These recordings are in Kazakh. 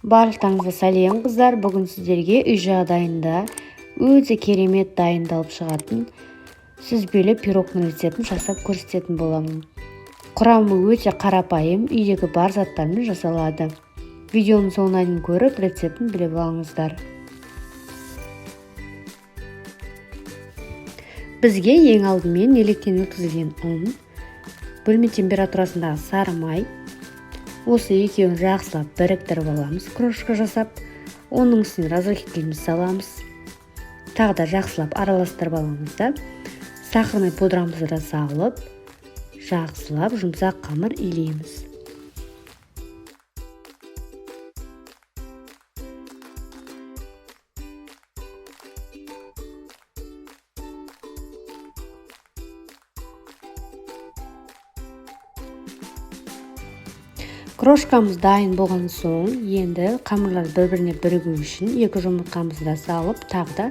Барлықтарыңызға сәлем, қыздар! Бүгін сіздерге үй жағдайында өте керемет дайындалып шығатын сүзбелі пирогтың рецептін жасап көрсететін боламын. Құрамы өте қарапайым, үйдегі бар заттармен жасалады. Видеоның соңына дейін көріп, рецептін біліп алыңыздар. Бізге ең алдымен електен өткізілген ұн, бөлме температурасындағы сары май, осы екеуін жақсылап біріктіріп аламыз, крошка жасап, оның үстіне разрыхлитель саламыз. Тағы да жақсылап араластырып аламыз да, сахарный пудрамызды да салып, жақсылап жұмсақ қамыр илейміз. Крошкамыз дайын болған соң, енді қамырлар бір-біріне бірігу үшін екі жұмыртқамызды да салып, тағы да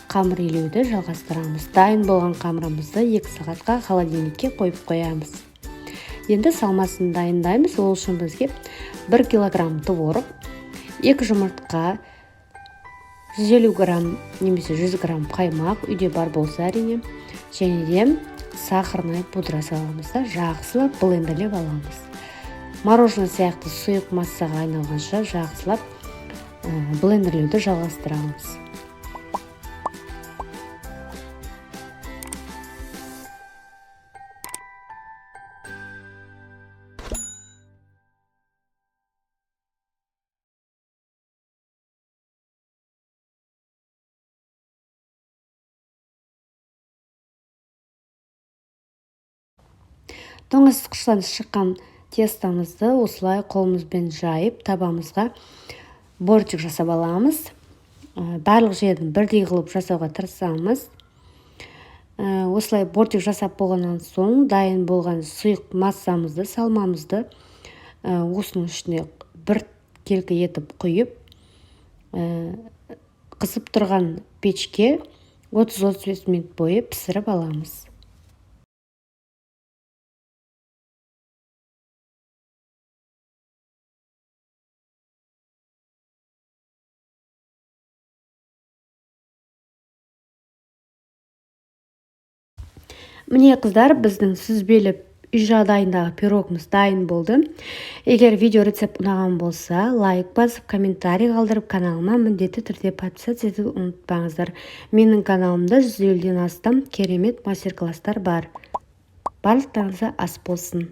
қамыр илеуді жалғастырамыз. Дайын болған қамырымызды 2 сағатқа холодильникке қойып қоямыз. Енді салмасын дайындаймыз. Ол үшін бізге 1 килограмм творог, 2 жұмыртқа, 150 грамм немесе 100 грамм қаймақ, үйде бар болса әрине, және де сахарный пудра саламыз да, жақсылап блендерлеп аламыз. Мороженое сияқты сұйық массаға айналғанша жақсылап блендерлеуді жалғастырамыз. Тоңазытқыштан шыққан тестамызды осылай қолымызбен жайып, табамызға бортик жасап аламыз. Барлық жерін бірдей қылып жасауға тырысамыз. Осылай бортик жасап болғаннан соң, дайын болған сұйық массамызды, салмамызды осының ішіне бір келкі етіп құйып, қызып тұрған печке 30-35 минут бойы пісіріп аламыз. Міне, қыздар, біздің сүзбелі үй жағдайындағы пирогымыз дайын болды. Егер видео рецепт ұнаған болса, лайк басып, комментарий қалдырып, каналыма міндетті түрде подписаться етуді ұмытпаңыздар. Менің каналымда 150-ден астам керемет мастер-класстар бар. Барлықтарыңызға ас болсын.